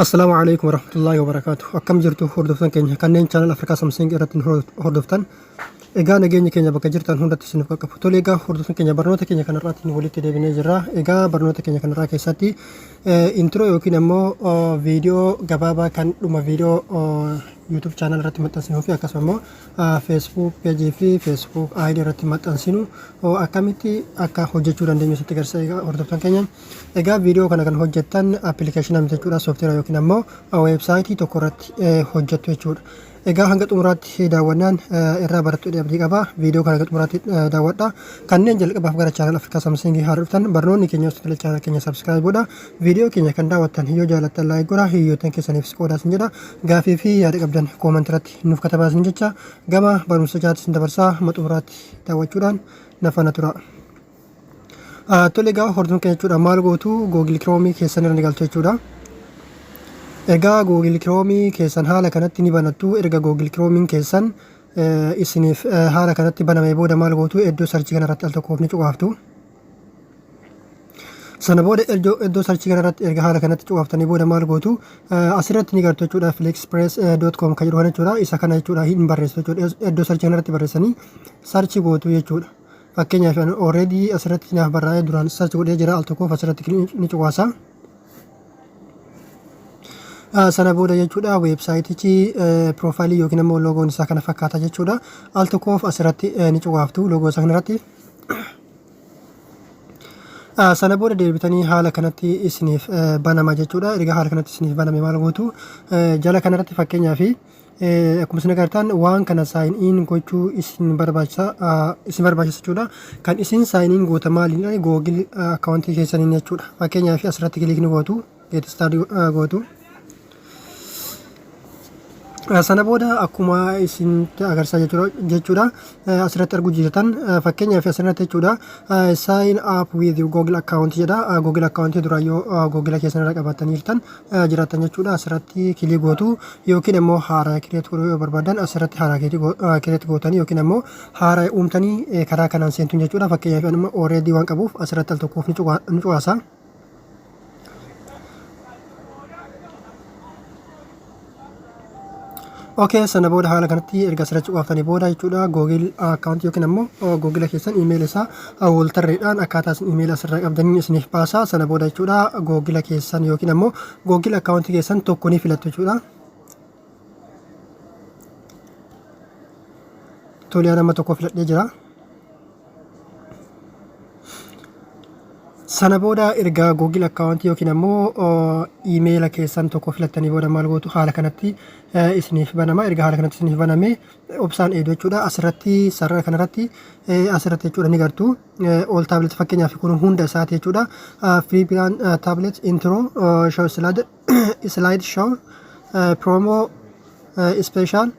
Assalaamu alaikum warahmatullaahi wabarakaatu. Akkam jirtu hordoftan keenya kanneen channel Afrikaa Samsung irratti nu hordoftan. Egaa nageenyi keenya bakka jirtan hundatti isiniif qaqqabu. Tole egaa hordoftan keenya barnoota keenya kanarraatiin walitti deebinee jirra. Egaa barnoota keenya kanarraa keessatti intro yookiin ammoo viidiyoo gabaabaa kan dhuma viidiyoo YouTube channel irratti maxxansinuu fi akkasuma immoo Facebook page fi Facebook ID irratti maxxansinu akkamitti akka hojjechuu dandeenyu sitti agarsiisa egaa hordoftan keenya. Egaa viidiyoo kana kan hojjettan appilikeeshina miti jechuudha sooftiweera yookiin ammoo weebsaayitii tokko irratti hojjettu jechuudha. Egaa hanga xumuraatti daawwannaan irraa barattu jedhee abdii qaba. Viidiyoo kana hanga xumuraatti daawwadha. Kanneen jalqabaaf gara chaanal Afrikaa Samsungii haara dhuftan barnoonni keenya osoo tolee chaanal keenya subscribe godha. Viidiyoo keenya kan daawwattan yoo jaalattan like godha. Hiriyoottan keessaniifis qoodaa isin jedha. Gaafii fi yaada qabdan comment irratti nuuf katabaa isin jecha gama barumsa chaatti isin dabarsaa hamma xumuraatti daawwachuudhaan na faana tura. Tole egaa hordoftoonni keenya jechuudha maal gootu Google Chrome keessan irra ni galtu jechuudha. Egaa Google Chrome keessan haala kanatti ni banattu erga Google Chrome keessan isiniif haala kanatti banamee booda maal gootu iddoo sarchii kanarratti al tokkoof ni cuqaaftu. Sana booda iddoo sarchii kanarratti erga haala kanatti cuqaaftanii booda maal gootu asirratti ni gartu jechuudha flexpress.com kan jedhu kana jechuudha isa kana jechuudha hin barreessu jechuudha iddoo sarchii kanarratti barreessanii sarchii gootu jechuudha. Fakkeenyaaf ani already asirratti naaf barraa'ee duraan search godhee jira al tokkoof asirratti ni cuqaasa. Sana booda jechuudha weebsaayitichi piroofaayilii yookiin ammoo loogoon isaa kana fakkaata jechuudha. Al tokkoof asirratti ni cuqaaftu loogoo isaa kanarratti. Sana booda deebitanii haala kanatti isiniif banama jechuudha. Erga haala kanatti isiniif baname maal gootu jala kanarratti fakkeenyaaf Akkuma isin agartan waan kana sign in gochuu isin barbaachisa isin barbaachisa jechuudha. Kan isin sign in goota maaliin Google akkaawuntii keessaniin jechuudha. Fakkeenyaaf asirratti kilik ni gootu get started gootu. Sana booda akkuma isin agarsiisaa jechuudha. Asirratti arguu jirtan fakkeenyaaf asirratti jechuudha. Sign up with your Google account jedha. Google account dura yoo Google keessan irra qabattanii jirtan jiraattan jechuudha. Asirratti kilii gootu yookiin immoo haaraa kireet godhuu yoo barbaadan asirratti haaraa kireet gootanii yookiin immoo haaraa uumtanii karaa kanaan seentuun jechuudha. Fakkeenyaaf amma already waan qabuuf asirratti al tokkoof ni cuqaasa. Ok sana booda haala kanatti erga asirratti cuqaaftanii booda jechuudha Google account yookiin ammoo Google keessan email isaa waltarreedhaan akkaataa isin email asirraa qabdaniin isiniif baasa sana booda jechuudha Google keessan yookiin ammoo Google account keessan tokko ni filattu jechuudha. Tole nama tokko filadhee jira. Sana booda erga Google account yookiin ammoo iimeela keessan tokko filattanii booda maal gootu haala kanatti isiniif banama. Erga haala kanatti isiniif baname obsaan eedu jechuudha. Asirratti sarara kanarratti asirratti jechuudha ni gartu. All tablet fakkeenyaaf kun hunda isaati jechuudha. Free plan tablet intro show slide slide show promo Special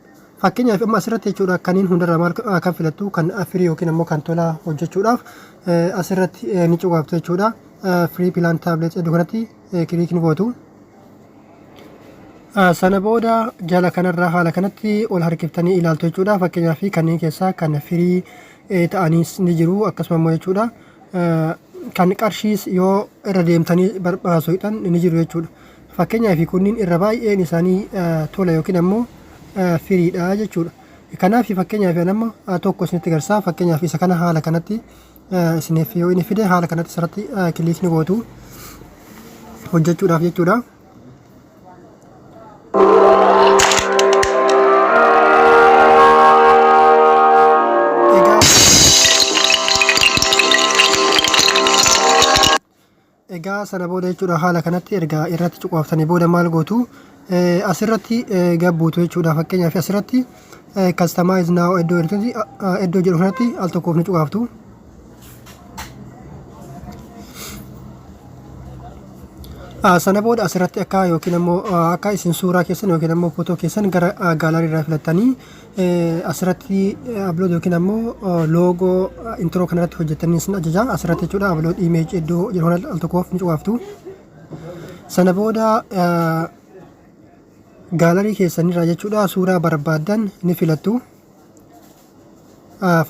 fakkeenyaaf amma asirratti jechuudha kaniin hundarraa maal kan filattu kan firii yookiin ammoo kan tolaa hojjechuudhaaf asirratti ni cuqaaftu jechuudha. Free plan tablet iddoo kanatti kiliik ni gootu. Sana booda jala kanarraa haala kanatti ol harkiftanii ilaaltu jechuudha. Fakkeenyaaf kanneen keessaa kan firii ta'anis ni jiru akkasuma immoo jechuudha. Kan qarshiis yoo irra deemtanii barbaasu ni jiru jechuudha. Fakkeenyaaf kunniin irra baay'een isaanii tola yookiin ammoo firiidha jechuudha. Kanaaf fakkeenyaaf an amma tokko isinitti agarsiisa. Fakkeenyaaf isa kana haala kanatti isiniif yoo inni fide haala kanatti isarratti kiliik ni gootu hojjechuudhaaf jechuudha. Egaa Egaa sana booda jechuudha haala kanatti erga irratti cuqaaftanii booda maal gootu asirratti gabbuutu jechuudha fakkeenyaaf asirratti customize now iddoo iddoo jedhu kanatti al tokkoof ni cuqaaftu. Sana booda asirratti akka yookiin ammoo akka isin suuraa keessan yookiin ammoo footoo keessan gara gaalaarii irraa filattanii asirratti upload yookiin ammoo loogoo introo kanarratti hojjettanii isin ajaja asirratti jechuudha upload image iddoo jedhu kanatti al tokkoof ni cuqaaftu. Sana booda gaalarii keessanirraa jechuudha suuraa barbaaddan ni filattu.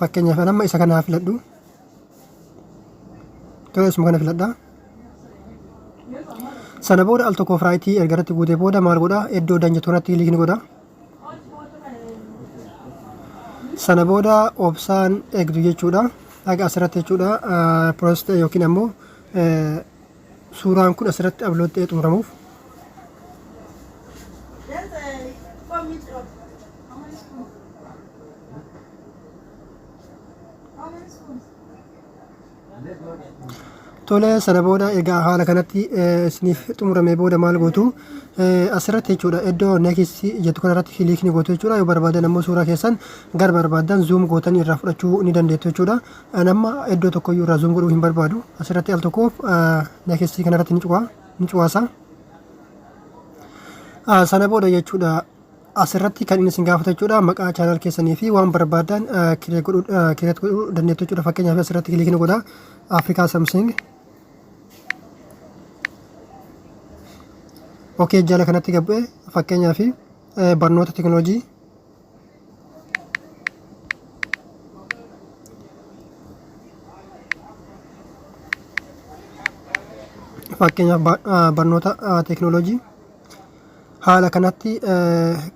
Fakkeenyaaf amma isa kana haa filadhu. Tole isuma kana filadha. Sana booda al tokkoof right erga irratti guutee booda maal godha? Iddoo done jettu kanatti click ni godha. Sana booda obsaan eegdu jechuudha. Haga asirratti jechuudha post yookiin ammoo suuraan kun asirratti upload ta'ee xumuramuuf. Tole, sana booda egaa haala kanatti isiniif xumuramee booda maal gootu? Asirratti jechuudha, iddoo next jettu kanarratti click ni gootu jechuudha. Yoo barbaadan ammoo suuraa keessan gara barbaadan zoom gootanii irraa fudhachuu ni dandeettu jechuudha. An amma iddoo tokkoyyuu irraa zoom godhuu hin barbaadu. Asirratti al tokkoof next kanarratti ni cuqaa ni cuqaasa. Sana booda jechuudha, asirratti kan inni isin gaafatu jechuudha, maqaa channel keessanii fi waan barbaadan create godhuu dandeettu jechuudha. Fakkeenyaaf asirratti click ni godha, Afrikaa Something. Okay, jala kanatti gabbu'e, fakkeenyaaf barnoota teknooloojii. Fakkeenyaaf barnoota teknooloojii haala kanatti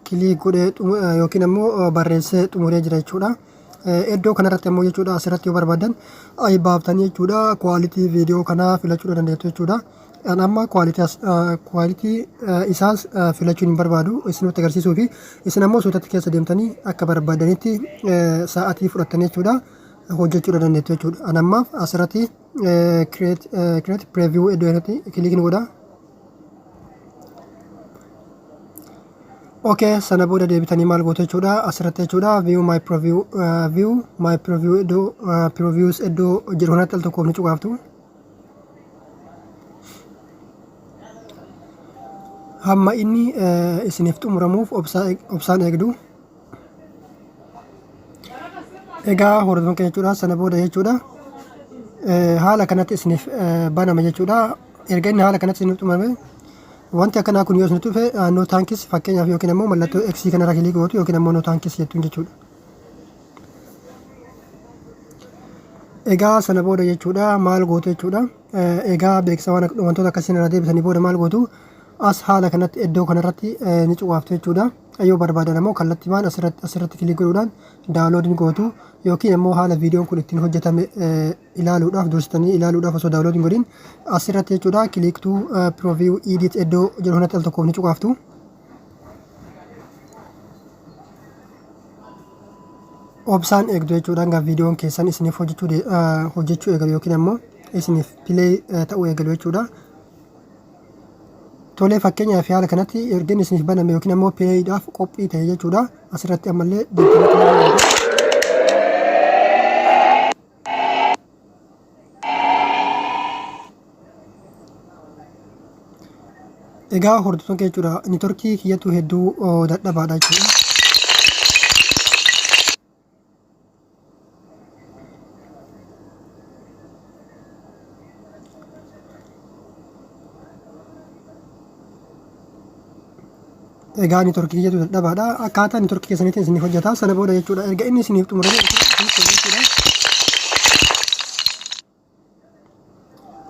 click godhee yookiin ammoo barreessee xumuree jira jechuudha. Iddoo kanarratti ammoo jechuudha, asirratti yoo barbaadan ayi baaftanii jechuudha, quality viidiyoo kanaa filachuu dandeettu jechuudha. An amma quality isaas filachuun hin barbaadu, isinitti agarsiisuu fi isin ammoo suutatti keessa deemtanii akka barbaadanitti sa'aatii fudhattanii jechuudha hojjechuu dandeettu jechuudha. An ammaaf asirratti create preview iddoo kanatti click ni godha. Okay, sana booda deebitanii maal gootu jechuudha? Asirratti jechuudha, view my preview iddoo previews iddoo jedhu kanatti al tokkoof ni cuqaaftu. Hamma inni isiniif xumuramuuf obsaan eegdu. Egaa hordofan keenya jechuudha, sana booda jechuudha, haala kanatti isiniif banama jechuudha. Erga inni haala kanatti isiniif xumurame, wanti akkanaa kun yoo isinitti dhufe, no thanks fakkeenyaaf, yookiin ammoo mallattoo X kanarra click gootu yookiin ammoo no thanks jettuun jechuudha. Egaa sana booda jechuudha maal gootu jechuudha? Egaa beeksisa waan wantoota akkasiin irraa deebisanii booda maal gootu? As haala kanatti iddoo kanarratti ni cuqaaftu jechuudha. Yoo barbaadan ammoo kallattiimaan asirratti click godhuudhaan download ni gootu, yookiin ammoo haala viidiyoon kun ittiin hojjetame ilaaluudhaaf, dursitanii ilaaluudhaaf, osoo download hin godhin asirratti jechuudha, click to preview edit iddoo jedhu kanatti al tokkoof ni cuqaaftu. Obsaan eegdu jechuudha hanga viidiyoon keessan isiniif hojjechuu eegalu yookiin ammoo isiniif play ta'uu eegalu jechuudha. Tolee, fakkeenyaaf haala kanatti erga inni isiniif baname yookiin ammoo playdhaaf qophii ta'e jechuudha. Asirratti ammallee deebitanii Egaa hordoftoota keenya jechuudha, networkii kiyyatu hedduu dadhabaadha jechuudha. Egaa networkii kiyyatu dadhabaadha. Akkaataa networkii keessaniitiin isiniif hojjeta. Sana booda jechuudha, erga inni isiniif xumurame jechuudha.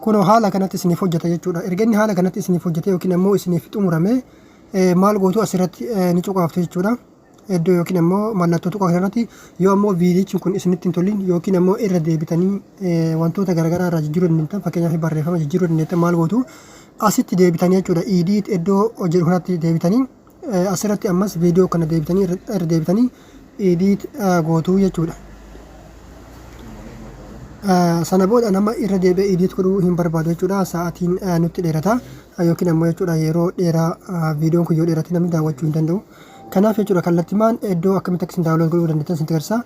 Kunoo haala kanatti isiniif hojjeta jechuudha. Erga inni haala kanatti isiniif hojjete yookiin ammoo isiniif xumurame, maal gootu? Asirratti ni cuqaaftu jechuudha. Iddoo yookiin ammoo mallattoo tuqaa kanarratti. Yoo ammoo viidiyichi kun isinitti hin tolin yookiin ammoo irra deebitanii wantoota garaagaraa irraa jijjiiruu dandeettan, fakkeenyaaf barreeffama jijjiiruu dandeettan, maal gootu? Asitti deebitanii jechuudha, edit iddoo jedhu kanatti deebitanii asirratti ammas viidiyoo kana deebitanii irra deebitanii edit gootuu jechuudha. Sana booda nama irra deebi'ee edit godhuu hin barbaadu jechuudha. Sa'aatiin nutti dheerata yookiin ammoo jechuudha, yeroo dheeraa viidiyoon kun yoo dheerate namni daawwachuu hin danda'u. Kanaaf jechuudha, kallattimaan iddoo akkamitti akka isin download godhuu dandeettan isinitti agarsiisa.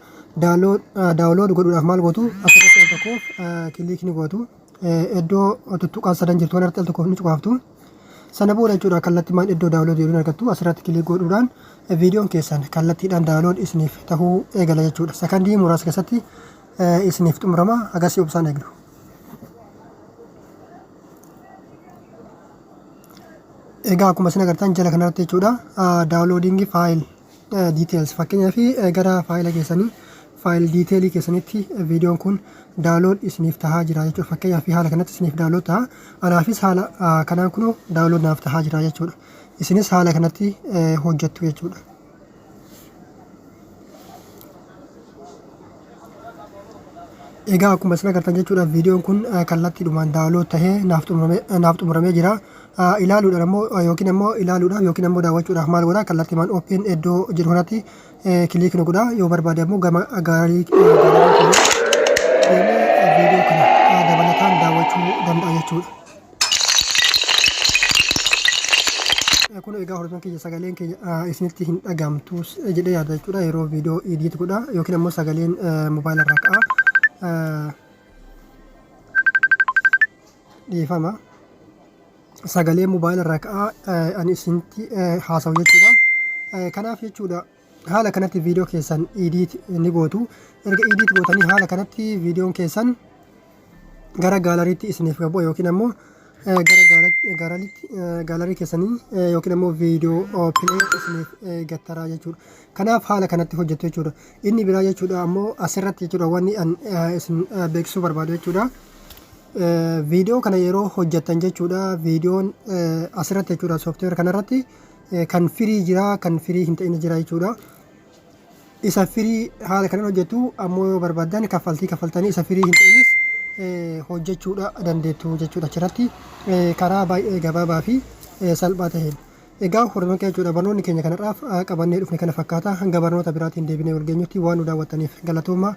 Download godhuudhaaf maal gootu? Asirratti al tokkoof click ni gootu. Iddoo tuttuqaan sadan jirtu kanarratti al tokkoof ni cuqaaftu. Sana booda jechuudha, kallattimaan iddoo download jedhuun argattu. Asirratti click godhuudhaan viidiyoon keessan kallattiidhaan download isiniif tahuu eegala jechuudha. Sakandii muraasa keessatti isiniif xumurama, agasii obsaan eegdu. Egaa akkuma isin agartan jala kanarratti jechuudha, downloading file details, fakkeenyaaf gara faayila keessanii File detailii keessanitti viidiyoon kun download isiniif tahaa jira jechuudha. Fakkeenyaaf haala kanatti isiniif download taha. Anaafis haala kanaan kunoo download naaf tahaa jira jechuudha. Isinis haala kanatti hojjettu jechuudha. Egaa akkuma isin agartan jechuudha, viidiyoon kun kallattiidhumaan download tahee naaf xumuramee jira. Ilaaluudhaan ammoo yookiin ammoo ilaaluudhaaf yookiin ammoo daawwachuudhaaf maal godha? Kallattiimaan open iddoo jiru kanatti click ni godha. Yoo barbaade ammoo gama gallery deemee viidiyoo kana dabalataan daawwachuu danda'a jechuudha. Kun egaa hordoftoota keenya, sagaleen keenya isinitti hin dhagahamtus jedhee yaada jechuudha. Yeroo viidiyoo edit godha yookiin ammoo sagaleen mobaayila irraa ka'a. Dhiifama. Sagalee mobaayila irraa ka'a ani isinitti haasa'u jechuudha. Kanaaf jechuudha, haala kanatti viidiyoo keessan edit ni gootu. Erga edit gootanii haala kanatti viidiyoon keessan gara galleryitti isiniif gabu yookiin ammoo gara galleryitti, gallery keessanii yookiin ammoo viidiyoo play isiniif gattaraa jechuudha. Kanaaf haala kanatti hojjettu jechuudha. Inni biraa jechuudha ammoo asirratti jechuudha wanni an isin beeksisuu barbaadu jechuudha. Viidiyoo kana yeroo hojjettan jechuudha, viidiyoon asirratti jechuudha, software kanarratti kan free jira, kan free hin ta'in jira jechuudha. Isa free haala kanaan hojjetu, ammoo yoo barbaaddan kaffaltii kaffaltanii isa free hin ta'inis hojjechuudha dandeettu jechuudha achirratti karaa baay'ee gabaabaa fi salphaa ta'een. Egaa hordoftoota jechuudha, barnoonni keenya kanarraaf qabannee dhufne kana fakkaata. Hanga barnoota biraatiin deebinee wal geenyutti waan nu daawwattaniif galatooma.